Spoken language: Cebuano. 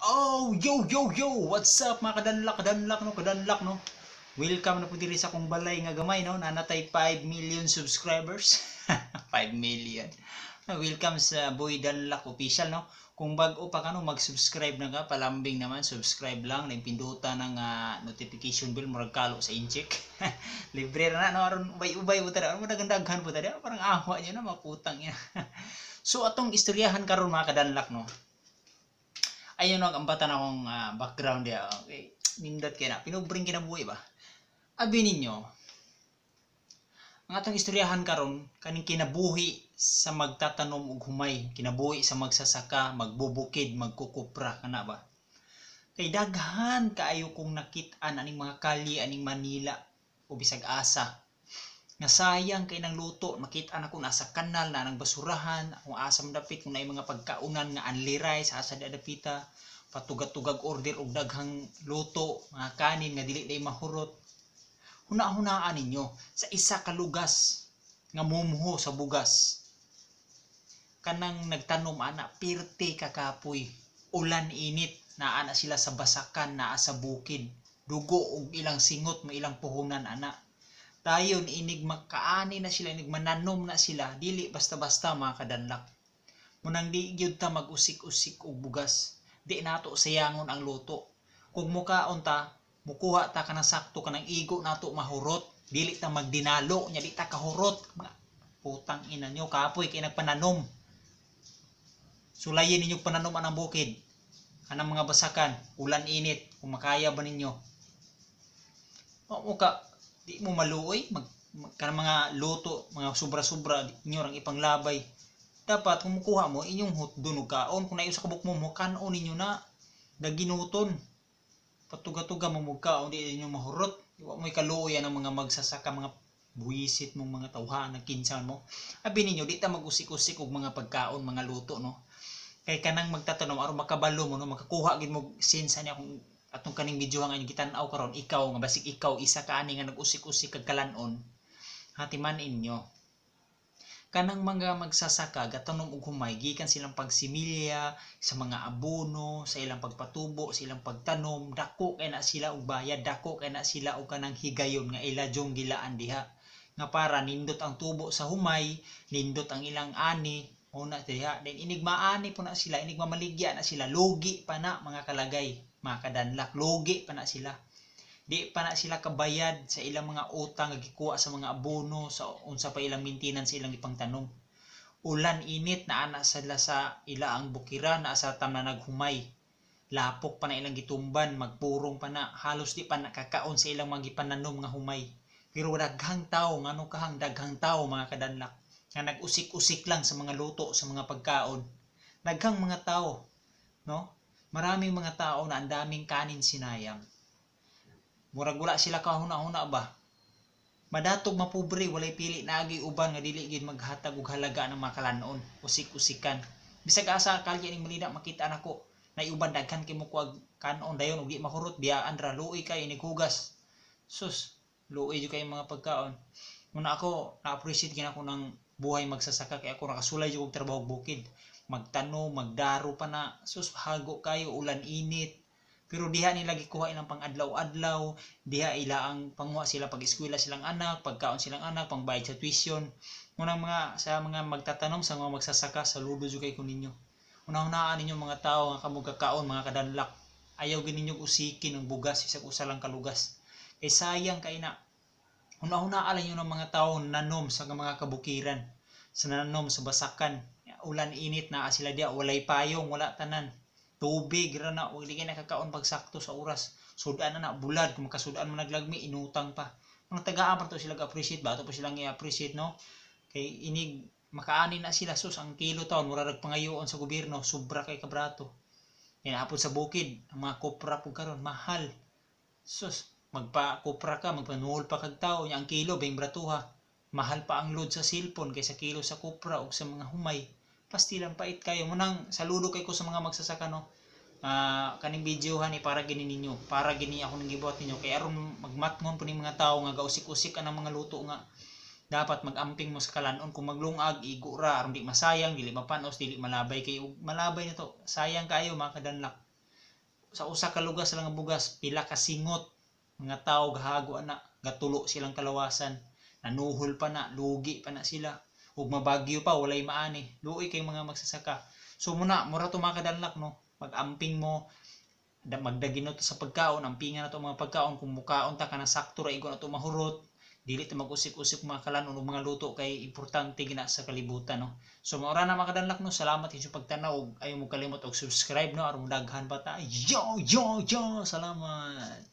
Oh, yo, yo, yo! What's up, mga kadanlak, kadanlak, no, kadanlak, no? Welcome na po diri sa akong balay nga gamay, no? Nanatay 5 million subscribers. 5 million. Welcome sa Boy Danlak Official, no? Kung bag-o pa ka, no, mag-subscribe na ka, palambing naman, subscribe lang, na pindutan ng notification bell, murag kalo sa incheck. Libre ra na, no? Aron ubay-ubay po tada, aron mo daghan po tada, parang awa niyo na, maputang ina. So, atong istoryahan karon, mga kadanlak, no? Ayun ang ambatan akong background diya. Okay. Nindot kay na. Pinubring kinabuhi ba? Abi ninyo, ang atong istoryahan karon kaning kinabuhi sa magtatanom og humay, kinabuhi sa magsasaka, magbubukid, magkukupra kana ba? Kay daghan kaayo kong nakit-an aning mga kalye aning Manila o bisag asa. Nga sayang kay nang luto, makit-an ako nasa kanal na nang basurahan, kung asa dapit kung naay mga pagkaunan nga only rice asa di dapita, patugatugag order og daghang luto, mga kanin nga dili day mahurot. Huna-hunaan ninyo sa isa ka lugas nga mumho sa bugas. Kanang nagtanom ana pirte kakapoy, ulan init, naa na sila sa basakan, naa sa bukid, dugo og ilang singot mo ilang puhunan ana. Dayon inig makaani na sila, inig mananom na sila, dili basta-basta, mga kadanlak. Munang di gyud ta mag-usik-usik og bugas. Di nato sayangon ang luto. Kung mukaon ta, mukuha ta kanang sakto, kanang igo nato mahurot, dili ta magdinalo nya di ta kahurot. Mga putang ina nyo, kapoy kay nagpananom. Sulayin ninyo pananom anang bukid. Anang mga basakan, ulan init, kung makaya ba ninyo. O ka di mo maluoy mag, kanang mga luto, mga sobra-sobra inyo rang ipanglabay. Dapat kung mukuha mo inyong hutdon og kaon, kung naay usa ka buok mo kanon ninyo na daginuton. Patuga-tuga mo kaon, di ninyo mahurot. Wa mo'y kaluoy ang mga magsasaka, mga buwisit mong mga tawhan ng kinsa mo. Abi ninyo, di ta mag-usik-usik og mga pagkaon, mga luto, no? Kay kanang magtatanom aron makabalo mo, no, makakuha gid mo sense niya kung atong kaning video nga inyong gitan-aw karon, ikaw nga basig ikaw isa ka ani nga nag-usik-usik kag kalanon, hatiman inyo. Kanang mga magsasaka gatanom og humay gikan silang pagsimilya sa mga abono, sa ilang pagpatubo, sa ilang pagtanom, dako kay na sila og bayad, dako kay na sila og kanang higayon nga ila jong gilaan diha nga para nindot ang tubo sa humay, nindot ang ilang ani una diha. Then inig maani po na sila, inig mamaligya na sila, lugi pa na, mga kalagay, mga kadanlak, lugi pa na sila. Di pa na sila kabayad sa ilang mga utang nga gikuha sa mga abono, sa unsa pa ilang maintenance sa ilang ipangtanom. Ulan init na ana sila sa ila ang bukiran na sa tam na naghumay. Lapok pa na ilang gitumban, magpurong pa na, halos di pa nakakaon sa ilang mga gipananom nga humay. Pero daghang tao, ngano kahang daghang tao, mga kadanlak, nga nag-usik-usik lang sa mga luto, sa mga pagkaon. Daghang mga tao, no? Maraming mga tao na ang daming kanin sinayang. Murag wala sila kahuna-huna ba? Madatog mapobre, walay pili na agi uban nga dili gid maghatag og halaga ng mga kalanon, usik-usikan. Bisag asa kalye ning Manila makita nako, na uban daghan kay mo kuag kanon dayon og di mahurot, biyaan ra, luoy kay inighugas. Sus, luoy jud kay mga pagkaon. Muna ako na-appreciate gid ako ng buhay magsasaka kay ako nakasulay jud og trabaho og bukid. Magtanom, magdaro pa na, sus, hago kayo, ulan init. Pero diha nila gikuha ilang pang-adlaw-adlaw, diha ila ang panguha sila pag eskwela silang anak, pagkaon silang anak, pangbayad sa tuition. Unang mga sa mga magtatanom, sa mga magsasaka, saludo jud kay ko ninyo. Una-unaan ninyo mga tao nga kamo kakaon, mga kadanlak. Ayaw gid ninyo usikin ang bugas isag usa lang kalugas. Kay sayang kay na. Una-unaan lang ng mga tao nanom sa mga kabukiran, sa nanom sa basakan. Ulan init na sila diha, walay payong, wala tanan. Tubig ra na, wag di kay nakakaon pagsakto sa oras. Sudan na na bulad, kung makasudan man naglagmi, inutang pa. Mga tagaan pa to sila appreciate ba? Ato pa silang i-appreciate, no? Kay inig makaani na sila, sus, ang kilo taon mura rag pangayoon sa gobyerno, sobra kay kabrato. Yan apod sa bukid, ang mga kopra pug karon mahal. Sus, magpa-kopra ka, magpanuhol pa kag tao, nya ang kilo beng bratuha. Mahal pa ang load sa cellphone kaysa kilo sa kopra o sa mga humay. Pastilan pait kayo. Munang saludo kay ko sa mga magsasaka, no. Kaning video hani para gini ninyo, para gini ako nang gibuhat ninyo kay aron magmatngon po ning mga tao nga gausik-usik anang mga luto nga dapat magamping mo sa kalanon. Kung maglungag, igo ra aron di masayang, dili mapanos, dili malabay, kay malabay na to, sayang kayo, mga kadanlak. Sa usa ka lugas lang nga bugas, pila ka singot mga tao gahago ana, gatulo silang kalawasan, nanuhol pa na, lugi pa na sila, ug mabagyo pa, walay maani. Luoy kay mga magsasaka. So muna, mura to, mga kadanlak, no? Mag-amping mo, magdagino to sa pagkaon, ampingan na to mga pagkaon. Kung mukaon ta, kanang sakto ra igo na to mahurot, dili ta mag-usik-usik mga kalanon og mga luto kay importante gina sa kalibutan, no? So maura na, mga kadanlak, no? Salamat sa pagtanaw ug ayaw mo kalimot og subscribe, no, aron daghan pa ta. Yo yo yo, salamat.